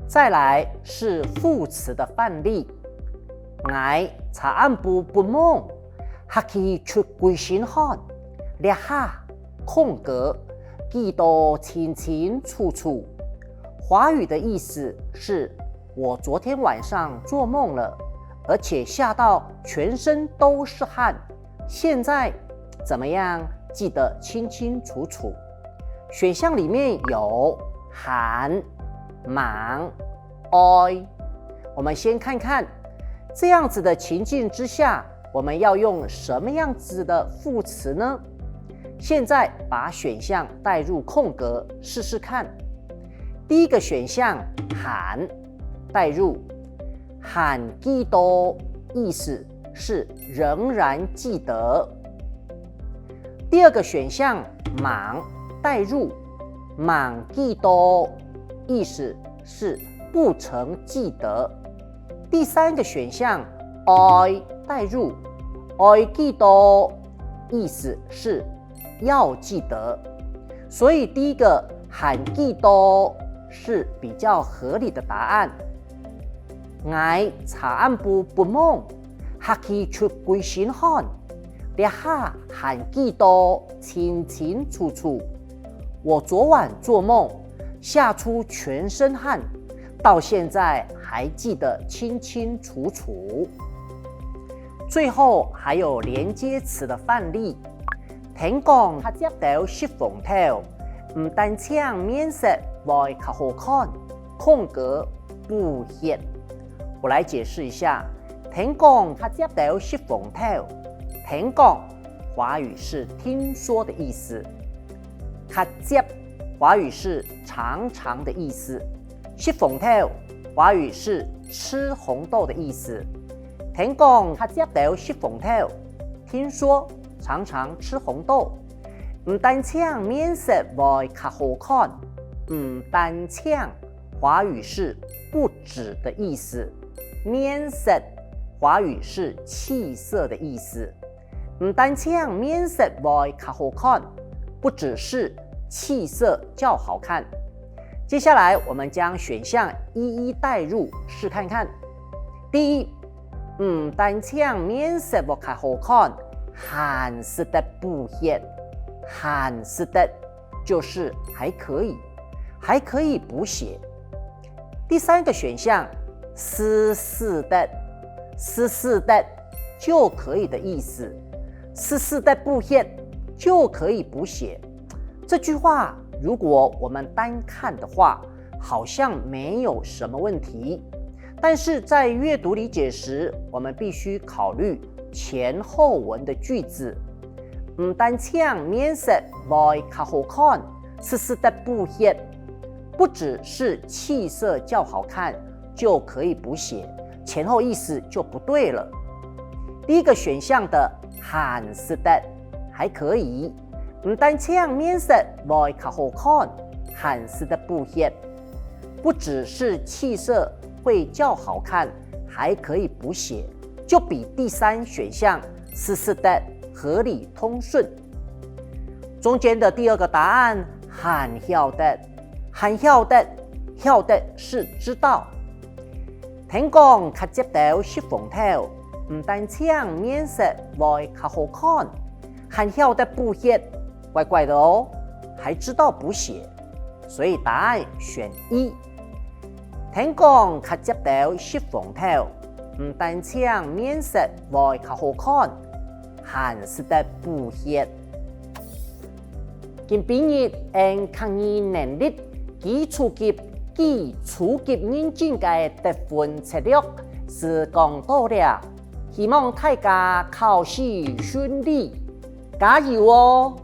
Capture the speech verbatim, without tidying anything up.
再來是副詞的範例，𠊎昨暗晡發夢，客氣出歸身汗，這下空格記到清清楚楚。華語的意思是，我昨天晚上做夢了，而且嚇到全身都是汗，現在怎麼樣記得清清楚楚。選項裡面有還、吂、愛。我們先看看，這樣子的情境之下，我們要用什麼樣子的副詞呢？現在把選項代入空格試試看。第一個選項還，代入，還記到，意思是仍然記得。第二個選項吂，代入，吂記到，意思是不曾記得。第三個選項愛，代入，愛記到，意思是要記得。所以第一個還記到是比較合理的答案。𠊎昨暗晡發夢，客氣出歸身汗，這下還記到清清楚楚。我昨晚做夢，嚇出全身汗，到現在還記得清清楚楚。最後還有連接詞的範例，聽講較捷兜食風頭，毋單淨面色會較好看，空格補血。我來解釋一下，聽講較捷兜食風頭，聽講，華語是聽說的意思。較捷，華語是常常的意思。食風頭，華語是吃紅豆的意思。聽講較捷兜食風頭，聽說常常吃紅豆。毋單淨面色會較好看，毋單淨，華語是不止的意思。面色，華語是氣色的意思。毋單淨面色會較好看，不只是氣色較好看。接下來，我們將選項一一代入，試看看。第一，毋單淨面色會較好看，還使得補血，還使得就是還可以，還可以補血。第三個選項，使使得，使使得就可以的意思，使使得補血就可以補血。這句話如果我們單看的話，好像沒有什麼問題，但是在閱讀理解時，我們必須考慮前後文的句子。毋單淨面色會較好看，使使得補血，不只是氣色較好看，就可以補血，前後意思就不對了。第一個選項的還使得，還可以，毋單淨面色會較好看，還使得補血，不只是氣色會較好看，還可以補血，就比第三選項使使得合理通順。中間的第二個答案還曉得，還曉得，曉得是知道。聽講較捷兜食風頭，毋單淨面色會較好看，還曉得補血，怪怪的哦，還知道補血。所以答案選一。聽講較捷兜食風頭，毋單淨面色會較好看，還使得補血。今晡日𫣆客語能力基礎級、基礎級認證个得分策略就講到這，希望大家考試順利，加油哦！